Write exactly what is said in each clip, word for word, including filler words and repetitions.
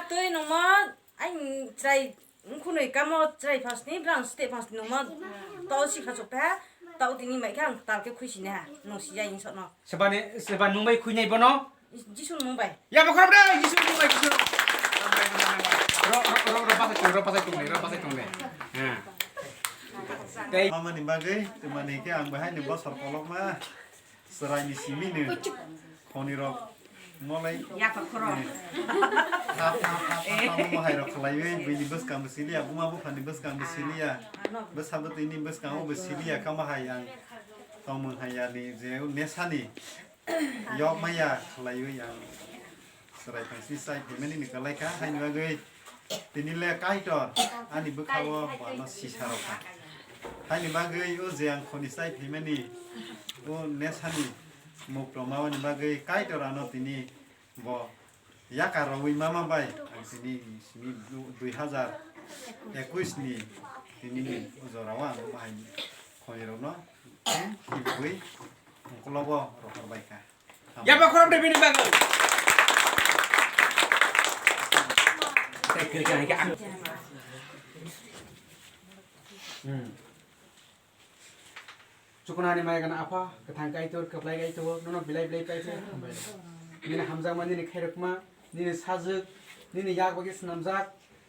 Twi nungmo, ai, chwrai, khunui kamo chwrai phasni, brang site phasni nungmo, tau sikha chukha, tau tini mai khe ang tal khe khuisini ha, nung sijai insokno. Sebani, seba nung bai khuinai bono? Jisu nung bai. Ya, bokhorok de, Jisu nung bai, Jisu. Ro, ro, ro, ro, pasai tung, ro, pasai tung le, ro, pasai tung le. Ha. Tei. Mama ni bagwi, tuma ni khe ang bahai ni bosor kolokma. Chwraini simi ni khonirok molai. Yapha khoro. Tha, tha, tha, tha, tha, momo hai rok khlaiwi, bini bwskang bo siliya, buma buphani bwskang bo siliya. Bwsa bwtwini bwskango bo siliya, kama hai ang tongmung hai yani je nesani yok maya khlaiwi ang. Chwrai phansni chai phaimani ni kwlai kha, haini bagwi tini le Kaitor ani bwkhao bo ano sisa rw kha. Haini bagwi o je ang khoni chai phaimani o nesani muk rwmani bagwi Kaitor ano tini bo yakar rwui mama bai ang tini simi du-, dui hazar ekush ni tini ni o jorao ang bahai khoni rokno khibui ungkologo rohor bai kha. Yaba khorok de bini bagwi. Hmm. Chukunani mai gana Apha, kwthang Kaitor, kwplai Kaitor, nono bilai bilai paikhe hambai. Nini hamjakma, nini khairokma, nini sajwk, nini yak bagwi swnamjak,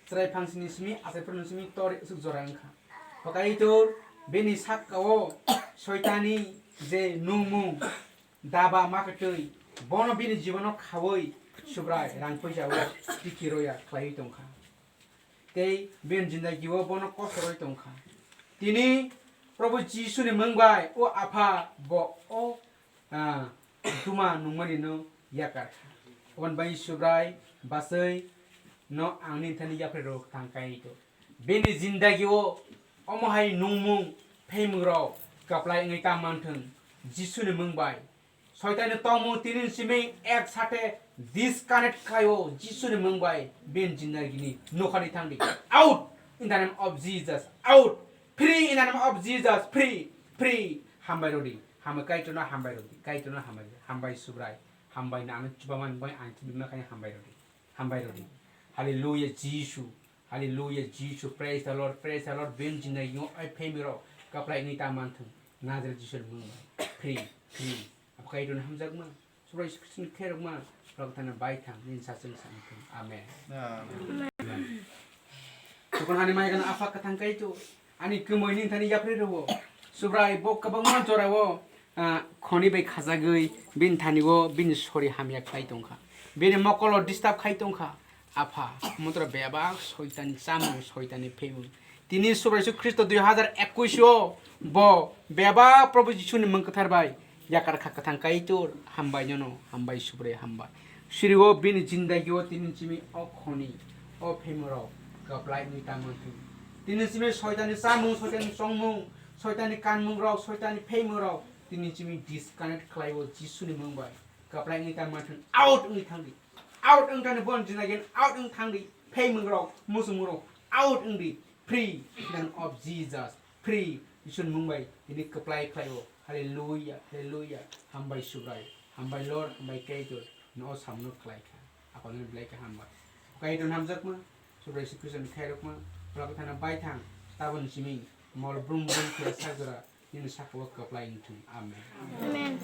chwrai phangsini simi, achai phuruni simi tor isuk jora wngkha. O Kaitor, bini sakao soitani je nungmung, daba ma kwtwi, bono bini jibono khaui Subrai rang puisa o tiki roya khlaiwi tongkha. Tei bini jindagi o bono kosto rwi tongkha. Tini Probu Jisuni mung bai o Apha bo o, ah, duma nungmani no yakar kha. Oboni bai Subrai bachai no ang nini thani yapri rok tang kai to. Bini jindagi o omo hai nungmung, phemung rok kwplai wngwi ta manthwng, Jisuni mung bai. Soitani tongmung tini simi ek sate disconnect khlaio, Jisuni mung bai bini jindagini nokhani thangdi. Out in the name of Jesus. Out. Free in the name of Jesus. Free. Free. Hambai rodi. Hambai Kaitorno hambai rodi. Kaitorno hambai rodi. Hambai Subrai. Hambai na ano chubamani bai ang chubima khaini hambai rodi. Hambai rodi. Hallelujah, Jisu. Hallelujah, Jisu. Praise the Lord. Praise the Lord. Bini jindagi o ai phemiro kwplai wngwi ta manthwng. Nazareth Jisu ni mung bai. Free, free. Abo Kaitorni hamjakma. Subrai Jisu Khristo ni khairokma. Rok thana bai thang. Nini sachung samthwng. Amen. Amen. Amen. Chukun hani mai gana Apha kwthang Kaitor. Ani kwmwi nini thani yapri rwo. Subrai bo kwbangma jorao, ah, khoni bai khajagwi bini thani o bini sori hamya khlai tongkha. Bini mokolo disturb khai tongkha. Apha, motro bebak soitani chamung, soitani phemung. Tini Subrai Jisu Khristo dui hazar ekush o bo bebak Probu Jisuni mung kwthar bai yakar kha kwthang Kaitor, hambai nono, hambai Subrai, hambai. Siri o bini jindagi o tini simi o khoni, o phemung rok kwplai wngwi ta manthwng. Tini simi soitani chamung, soitani chongmung, soitani kanmung rok, soitani phemung rok tini simi disconnect khlai o Jisuni mung bai. Kwplai wngwi ta manthwng, out wngwi thangdi. Out wng thangdi, bon jina gen out wng thangdi. Phemung rok, musung rok, out wngdi. Free in the name of Jesus. Free. Jisu ni mung bai tini kwplai khlai o. Hallelujah, hallelujah. Hambai Subrai, hambai Lord, hambai Kaitor. No samno khlai kha. Akolni belai khe hambai. Kaitor hamjakma, Subrai Jisu Khristo ni khairokma, Phola Kwthar no bai thang, taboni simi mol brum brum khe sak jora. Nini saka o kwplai wng thung. Amen. Amen.